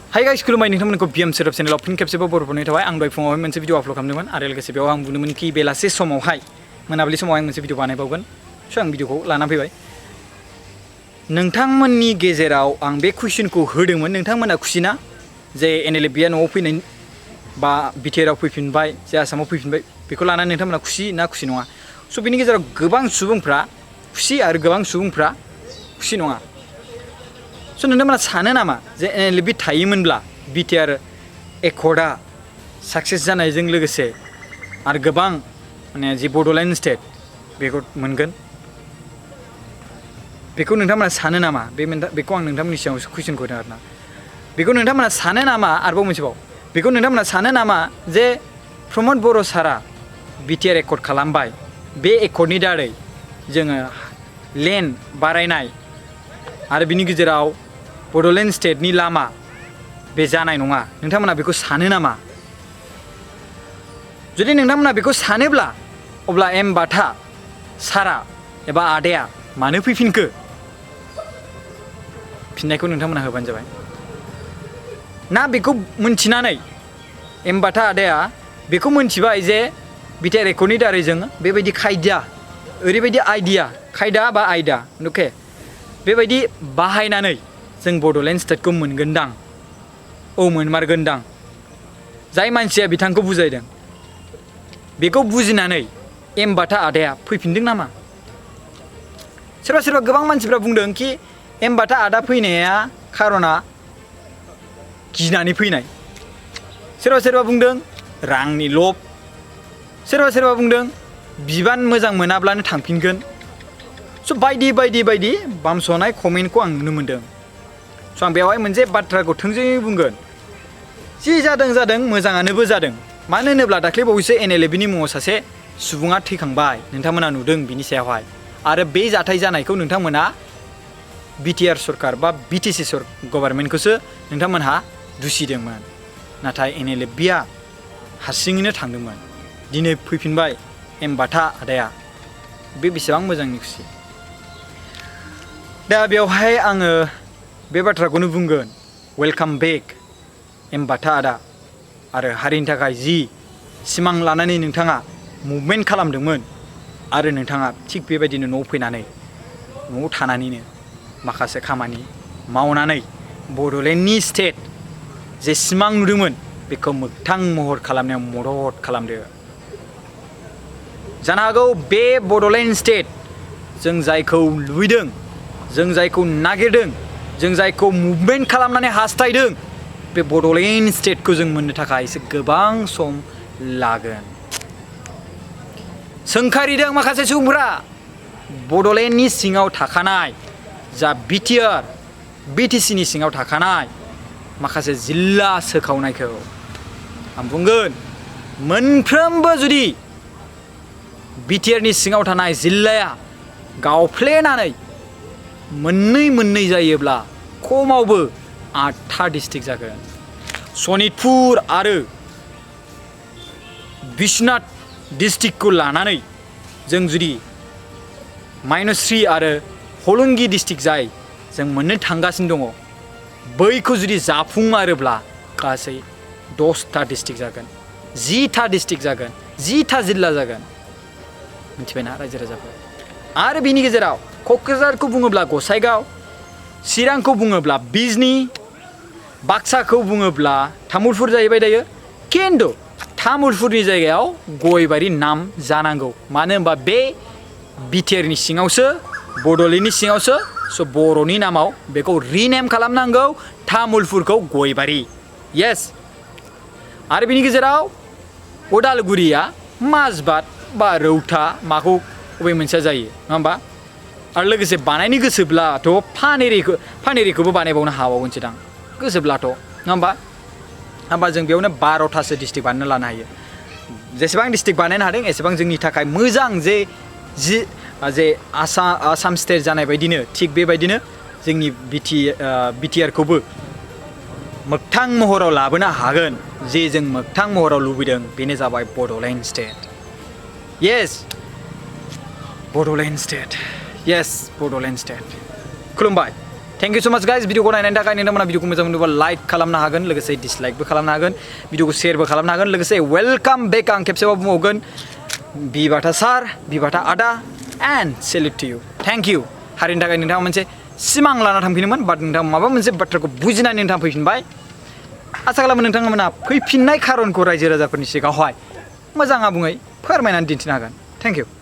hi guys खुलुमबाय नोंथांमोनखौ BM setup चेनेलाव फिन खेबसेबाव बर'फोरनि थाबाय आं दहाय फुङावहाय मोनसे भिडिअ आपल'ड खालामदोंमोन आरो लोगोसे बेयाव आं बुंदोंमोन कि बेलासे समावहाय मोनाबिलि समावहाय मोनसे भिडिअ बानायबावगोन स' आं भिडिअखौ लाना फैबाय नोंथांमोननि गेजेराव आं बे कुइसनखौ होदोंमोन नोंथांमोना खुसि ना जे एनएलएफबिआ न'आव फैनाय बा बिटिआरआव फैफिनबाय जे आसामाव फैफिनबाय बेखौ लानानै नोंथांमोना खुसि ना खुसि नङा स' बेनि गेजेराव गोबां सुबुंफ्रा खुसि आरो गोबां सुबुंफ्रा खुसि नङा स' नोंथांमोना सानो नामा जे एनएलएफबि थायोमोनब्ला बिटिआर एकर्डआ साक्सेस जानायजों लोगोसे आरो गोबां माने जि बड'लेण्ड स्टेट बेखौ मोनगोन बेखौ नोंथांमोना सानो नामा बेखौ आं नोंथांमोननि सिगाङाव कुइसनखौ होदों आरोना बेखौ नोंथांमोना सानो नामा आरोबाव मोनसेबाव बेखौ नोंथांमोना सानो नामा जे प्रमद बर' सारा बिटिआर एकर्ड खालामबाय बे एकर्डनि दारै जोङो लेन्ड बारायनाय आरो बिनि गेजेराव बड'लेण्ड स्टेटनि लामा बे जानाय नङा नोंथांमोना बेखौ सानो नामा जुदि नोंथांमोना बेखौ सानोब्ला अब्ला एम बाथा सारा एबा आदाया मानो फैफिनखो फिननायखौ नोंथांमोना होबानो जाबाय ना बेखौ मोनथिनानै एम बाथा आदाया बेखौ मोनथिबाय जे बिटिआर एकर्डनि दारै जों बेबायदि ओरैबायदि खायदा बा आयदा अके बेबायदि बाहायनानै जों बड'लेण्ड स्टेटखौ मोनगोनदां औ मोनमारगोनदां जाय मानसिया बिथांखौ बुजायदों बेखौ बुजिनानै एम बाथा आदाया फैफिनदों नामा सोरबा गोबां मानसिफ्रा बुंदों कि एम बाथा आदा फैनाया खार'ना गिनानै फैनाय सोरबा बुंदों रांनि लब सोरबा बुंदों बिबान मोजां मोनाब्लानो थांफिनगोन स' बायदि बामस'नाय कमेन्टखौ आं नुनो मोन्दों स' आं बेवहाय मोनसे बाथ्राखौ थोंजोङै बुंगोन जि जादों मोजाङानोबो जादों मानो होनोब्ला दाख्लैबावैसो एनएलएफबिनि मुङाव सासे सुबुङा थैखांबाय नोंथांमोना नुदों बिनि सायावहाय आरो बे जाथाय जानायखौ नोंथांमोना बिटिआर सरकार बा बिटिसि गभार्नमेन्टखौसो नोंथांमोनहा दुसिदोंमोन नाथाय एनएलएफबिआ हारसिङैनो थांदोंमोन दिनै फैफिनबाय एम बाथा आदाया बे बेसेबां मोजांनि खुसि दा बेवहाय आङो बे बाथ्राखौनो बुंगोन वेलकाम बेक एम बाथा आदा आरो हारिनि थाखाय जि सिमां लानानै नोंथाङा मुभमेन्ट खालामदोंमोन आरो नोंथाङा थिग बेबायदिनो न'आव फैनानै न'आव थानानैनो माखासे खामानि मावनानै बड'लेण्डनि स्टेट जे सिमां नुदोंमोन बेखौ मोगथां महर खालामनायाव मदद खालामदो जानो हागौ बे बड'लेण्ड स्टेट जों जायखौ लुबैदों जों जायखौ नागिरदों जों जायखौ मुभमेन्ट खालामनानै हास्थायदों बे बड'लेण्ड स्टेटखौ जों मोननो थाखाय एसे गोबां सम लागोन सोंखारिदों माखासे सुबुंफोरा बड'लेण्डनि सिङाव थाखानाय जा बिटिआर बिटिसिनि सिङाव थाखानाय माखासे जिल्ला सोखावनायखौ आं बुंगोन मोनफ्रोमबो जुदि बिटिआरनि सिङाव थानाय जिल्लाया गावफ्लेनानै मोननै जायोब्ला खमावबो 8था डिस्ट्रिक्ट जागोन सनितपुर आरो बिश्वनाथ डिस्ट्रिक्टखौ लानानै जों जुदि माइनस्रि आरो हलंगि डिस्ट्रिक्ट जाय जों मोननो थांगासिनो दङ बैखौ जुदि जाफुंमारोब्ला गासै 10था डिस्ट्रिक्ट जागोन 10था डिस्ट्रिक्ट जागोन 10था जिल्ला जागोन मिथिबायना रायजो राजाफोर आरो बिनि गेजेराव क'क्राझारखौ बुङोब्ला गसाइगाव चिरांखौ बुङोब्ला बिजनि बाक्साखौ बुङोब्ला तामुलपुर जाहैबाय दायो खिन्थु तामुलपुरनि जायगायाव गयबारि नाम जानांगौ मानो होनबा बे बिटिआरनि सिङावसो बड'लेण्डनि सिङावसो स' बर'नि नामाव बेखौ रिनेम खालामनांगौ तामुलपुरखौ गयबारि येस आरो बिनि गेजेराव उदालगुरिया माजबाद बा रौता माखौ बबे मोनसेया जायो नङा होमबा आरो लोगोसे बानायनो गोसोब्लाथ' फानेरिखौबो बानायबावनो हाबावगोनसो दां गोसोब्लाथ' नङा होमबा जों बेयावनो 12थासो डिस्ट्रिक्ट बानायना लानो हायो जेसेबां डिस्ट्रिक्ट बानायनो हादों एसेबां जोंनि थाखाय मोजां जे आसाम स्टेट जानाय बायदिनो थिग बेबायदिनो जोंनि बिटिआरखौबो मोगथां महराव लाबोनो हागोन जे जों मोगथां महराव लुबैदों बेनो जाबाय Bodoland state yes Bodoland state खुलुमबाय थेंक इउ सो माच गाइस भिडिअखौ नायनायनि थाखाय नोंथांमोना भिडिअखौ मोजां मोनोबा लाइक खालामनो हागोन लोगोसे डिसलाइकबो खालामनो हागोन भिडिअखौ शेयारबो खालामनो हागोन लोगोसे वेलकाम बेक आं खेबसेबाव बुंबावगोन बिबाथा सार बिबाथा आदा and salute to you thank you हारिनि थाखाय नोंथाङा मोनसे सिमां लाना थांफिनोमोन बाट नोंथाङा माबा मोनसे बाथ्राखौ बुजिनानै नोंथाङा फैफिनबाय आसा खालामो नोंथांमोना फैफिननाय खारनखौ रायजो राजाफोरनि सिगाङावहाय मोजां आबुङै फोरमायनानै दिन्थिनो हागोन थेंक इउ